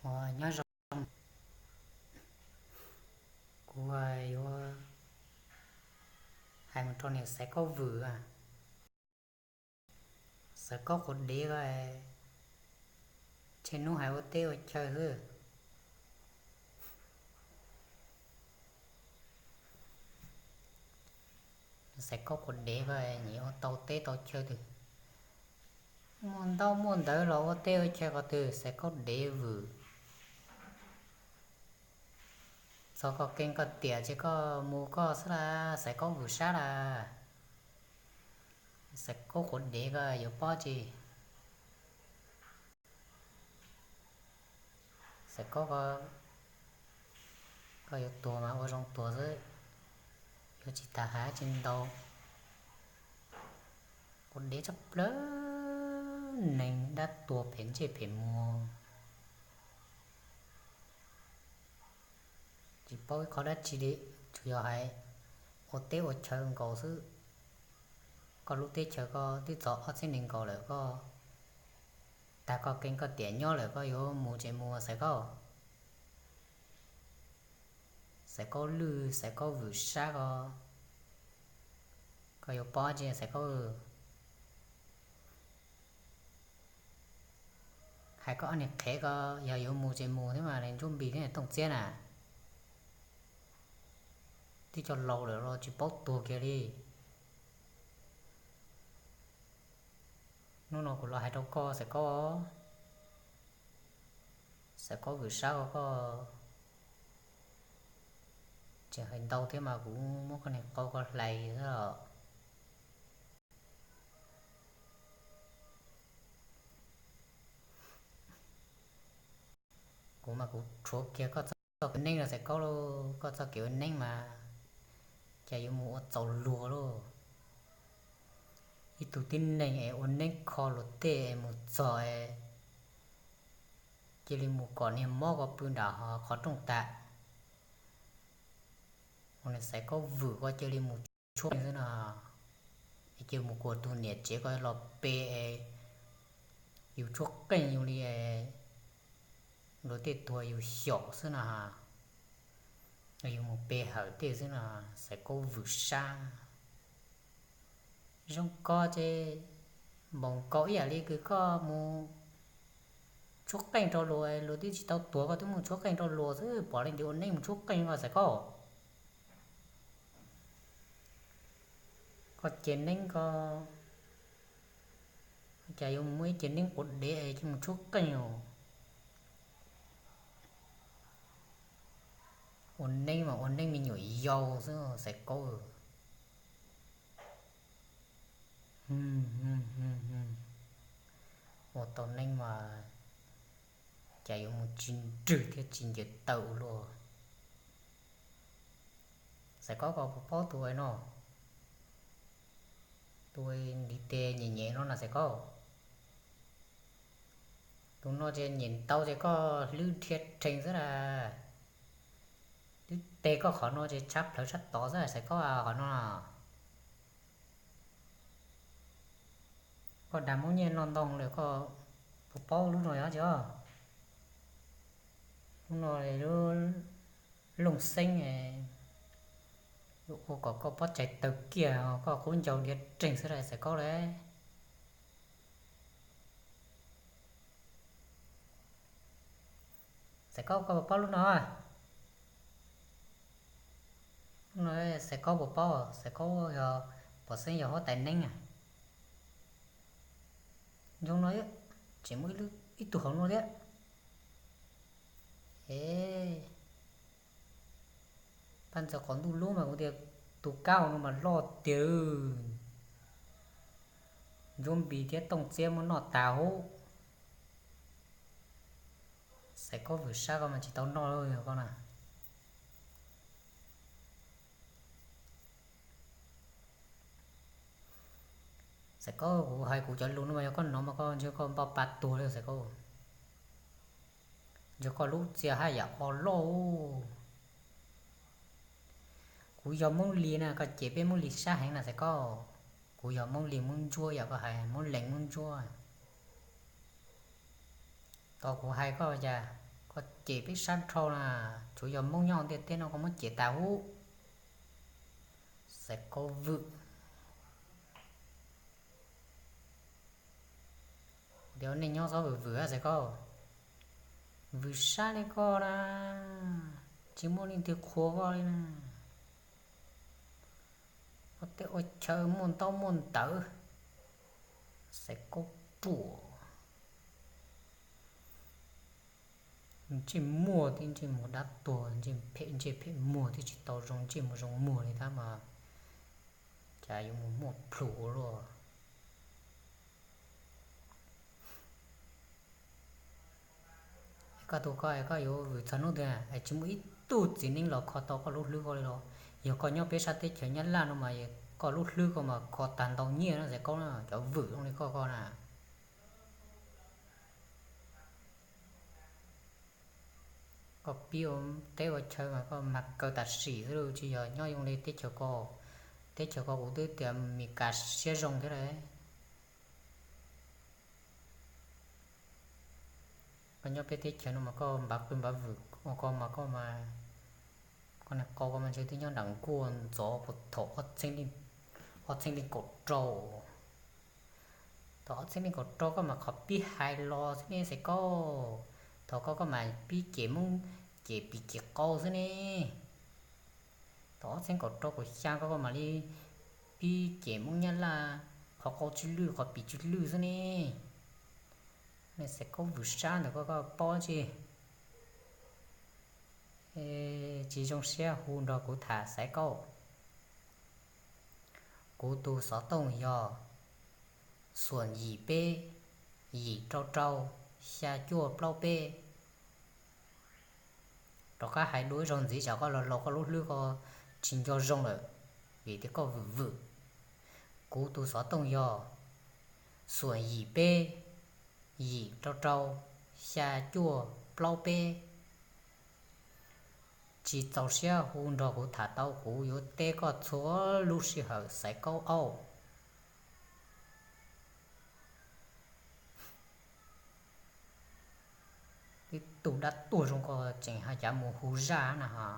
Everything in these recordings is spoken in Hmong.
Nyob zoo, kuv yuav hais mus rau niam Xaiv Kaub Vwm. Xaiv Kaub quav dev ko, tshe hnub hais ua teb ua chaw xwb. Xaiv Kaub quav dev ko, nyiam ua tau teb tau chaw twg, muaj ntaub muaj ntawv los ua teb ua chaw qhov twg Xaiv Kaub dev vwm. Txog koj keeb koj tiam ces koj mus koj xwb las, Xaiv Kaub vwm sab las. Xaiv Kaub quav dev ko yuav pob tsi. Xaiv Kaub, koj yuav tuag mas ua zoo tuag xwb, yuav tsis tas hais tsis ntau. Quav dev tshaj plaws, neeg dab tuag phem ntsej phem muag, tsis paub ib qho dab tsi li, tsuas yog hais ua teb ua chaw nkaus xwb. Koj lub teb chaws ko twb txog ob txhiab nees nkaus lawm, koj tag koj keeb koj tiam nyob lawm koj yuav mus ces mus Xaiv Kaub. Xaiv Kaub lwj, Xaiv Kaub vwm sab ko, koj yuav pob tsi Xaiv Kaub? Hais koj ob niag qhev ko, yog yuav mus ces mus thiab mas, Ntsuab Npis thiab Tooj Txiab na, twb cov laus lawm los tsis paub tuag kiag li. Hnub no kuv los hais rau koj Xaiv Kaub, Xaiv Kaub vwm sab ko, koj tseem hais ntau thiab mas kuv muab koj niag qau ko hlais xwb os. Kuv mas kuv rhuav kiag koj txoj kev ua neeb los Xaiv Kaub lauj, koj txoj kev ua neeb mas cas yuav mus ua txaus luag lauj. Ib tug tib neeg es ua neeb kho luag tej es mus txog es cia li mus kom niag mob ko pw nram qhov rooj tas. Ua niag Xaiv Kaub vwm ko cia li mus tshuab qeej xwb no, es cia mus kuas tus niam tsev ko los pe es yus tshuab qeej yus li, luag tej tuag yus xyaum xwb no, yus mus pe hawm tej xwb no, Xaiv Kaub vwm sab. Zoo ko ces npaum nkaus ib yam li kws koj mus tshuab qeej rau luag, luag twb tsis tau tuag koj twb mus tshuab qeej rau luag xwb, pom leej twg ua neeb mus tshuab qeej ko Xaiv Kaub. Koj ces neeb ko, cas yuav mus muaj ib ces neeb quav dev es cia mus tshuab qeej os. Ua neeb mas ua neeb me nyuam yaus xwb Xaiv Kaub. Ua tau neeb mas cas yuav mus tsis nrwg thiab tsis ncaws taw ua luaj. Xaiv Kaub, koj puas paub tus no, tus ntiv tes nyem nyem no na Xaiv Kaub? Tus no ces nyem ntau ces koj hlwb dhia rhees xwb las. Twb tes koj qhov no ces tshab plhawv tshab tod xwb Xaiv Kaub, qhov no. Koj dag Hmoob Nyiaj noj ntoo lawm koj puas paub lub no yog tsi os? Lub no lub Looj Xeeb, ua kom koj pob tsaig taw kiag, koj qub ncau dhia rhees xwb las Xaiv Kaub las. Xaiv Kaub, koj puas paub lub no? Lub no Xaiv Kaub puas paub? Xaiv Kaub yog pom xeeb yog huab tais neeb. Ntsoov no, tseem muaj ib tug hauv no thiab. E, paj ntxawg qaum ntuj lub mas kuv tias tus kab hauv no mas loj tiag. Ntsuab Npis thiab Tooj Txiab muab noj tas hub. Xaiv Kaub vwm sab koj mas tsis tau noj li koj na. Xaiv Kaub, kuv hais kuv cov lus no mas yog koj hnov mas koj ntshe koj npaj pab tuag li Xaiv Kaub. Ntshe koj lub txia haj yam o loj. Kuv yog Hmoob Lis na, koj cem peb Hmoob Lis sab heev na Xaiv Kaub. Kuv yog Hmoob Lis Hmoob Ntsuab, yog koj hais Hmoob Lees Hmoob Ntsuab. Tau kuv hais koj cas, Koj cem peb sab nrhau na, tsuav yog Hmoob nyob ntiaj teb no koj muab cem tas ub. Xaiv Kaub vwm. Tias nej nyob txhob vwm vwm Xaiv Kaub. Vwm sab li koj na, tsis muaj leej twg qhuas koj li na. Ua teb ua chaw muaj ntaub muaj ntawv, Xaiv Kaub ruam. Ntsej muag tib ntsej muag dab tuag, ntsej phem ntsej phem muag twb tsis tau zoo ntsej muag zoo muag li tab mas cas yuav mus muaj plhus ua luaj. Koj tus koj es koj yuav vwm txog hnub twg es tsis muaj ib tug txiv neeb los kho tau koj lub hlwb koj li los? Yog koj nyob peb sab teb chaws Nyab Laj no mas koj lub hlwb koj mas kho tag ntau nyiaj na Xaiv Kaub na, cov vwm zoo li koj koj na. Koj pib ua teb ua chaw mas koj mag kaw tam sim xwb lauj, tsis yog nyob zoo li teb chaws ko. Teb chaws ko kuv twb tias Mes Kas siab zoo thiab lauj. Koj nyob peb teb chaws no mas koj npav qw npav vwm ua ko mas koj mas, koj niag qau ko mas ntshe twb nyob nram nkuaj ntxov puag thaum ob txhiab leej kaum rau. Thaum ob txhiab leej kaum rau koj mas qhov pib hais los xwb ne Xaiv Kaub. Thaum ko koj mas pib cem Hmoob, cem pim cem qau xwb ne. Thaum ob txhiab kaum rau kaum xya ko koj mam li pib cem Hmoob Nyab Laj, qhov qau tsis lwj qhov pim tsis lwj xwb ne. Nej Xaiv Kaub vwm sab ntawm koj koj paub tsi? Tsis zoo siab hu nrog kuv tham Xaiv Kaub. Kuv tus xov tooj yog xuam yim peb, yim rau rau, xya cuaj plaub peb. Rov qab hais dua ib zaug ntxiv tsam koj los laus koj lub hlwb koj tsis nco zoo lawm, vim tias koj vwm vwm. Kuv tus xov tooj yog xuam yim peb, yim rau rau, xya cuaj plaub peb. Tsis txaus siab hu nrog kuv tham tau kuv yuav teb koj txhua lub sij hawm Xaiv Kaub Auj. Ib tug dab tuag zoo koj tseem hais cas mus hu zaj na ho.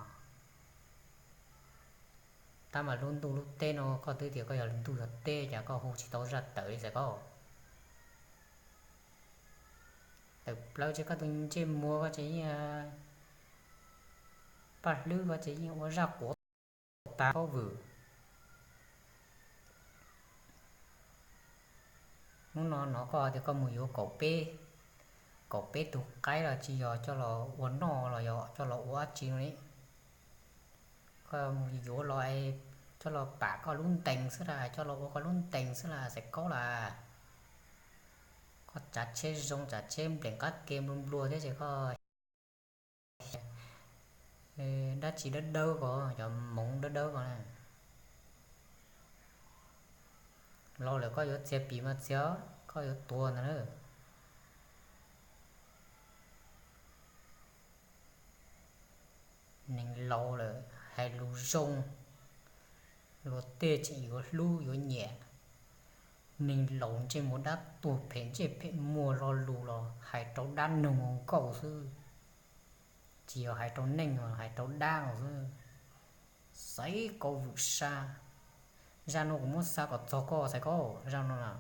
Tab mas lub ntuj lub teb no koj twb tias koj yog ntuj yog teb cas koj hu tsis tau zaj tawm li Xaiv Kaub. Tawm plaws tsis koj tus ntsej muag koj tseem yeej, paj hlwb koj tseem yeej ua zaj quav tas Kaub vwm. Hnub no hnov koj tias koj mus yuav kaum peb, kaum peb tus qaib los tsis yog coj los ua noj los yog coj los ua dab tsi no li. Koj mus yuav los coj los pam koj lub ntees xwb las, coj los ua koj lub ntees xwb las Xaiv Kaub las. Koj tsav tsheb zoo tsav tsheb nplees qab ke nplua nplua thiab ces koj dab tsi dawb dawb ko, cov moov dawb dawb ko. Laus lawm koj yuav txiav pim mas txiav, koj yuav tuag ntag na. Neeg laus lawm hais lus zoo, luag tej tseem yuav hlub yuav nyiam. Neeg laus ntsej muag dab tuag phem ntsej phem muag lo lus los hais rau dab noog nkauj xwb, tsis yog hais rau neeg, hais rau dab no xwb. Xaiv Kaub vwm sab. Zaj no kuv muab xa kom txog koj Xaiv Kaub, zaj no na.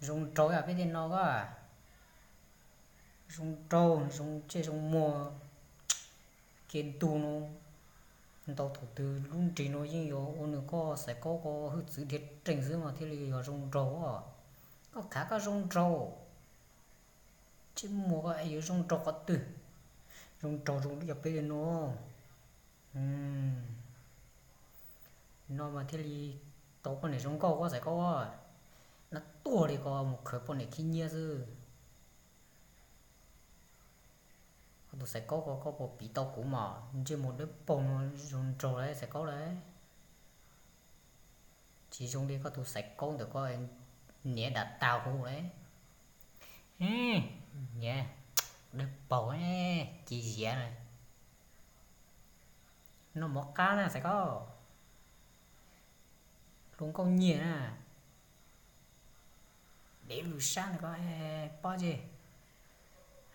Zoo nraug yam peb tej no ko, zoo nraug zoo ntsej zoo muag, ke ntug no ntau thaum twg lub nrig no yeej yuav ua nws koj Xaiv Kaub ko hwj txwv dhia rees xwb mas thiaj li yog zoo nraug. Koj khav koj zoo nraug, ntsej muag koj es yuav zoo nraug qhov twg? Zoo nraug zoo li yam peb tej no, no mas thiaj li tau poj niam zoo nkauj koj Xaiv Kaub. Dab tuag li ko mus khaws poj niam khib nyiab xwb. Koj tus Xaiv Kaub ko koj puas piv tau kuv mas ntsej muag dawb paug no zoo nraug lawm Xaiv Kaub lawm. Tsis zoo li koj tus Xaiv Kaub ntawm koj, niam dam tag huv lawm. Niam dawb paug, ci ziav na. Noj mov qab na Xaiv Kaub, hluas nkauj nyiam na. dev vwm sab ntawm koj, pob ces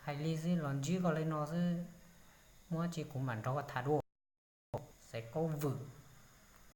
hais li xwb los ntsib koj li no xwb, muaj dab tsi kuv mam nrog koj tham dua. Xaiv Kaub Vwm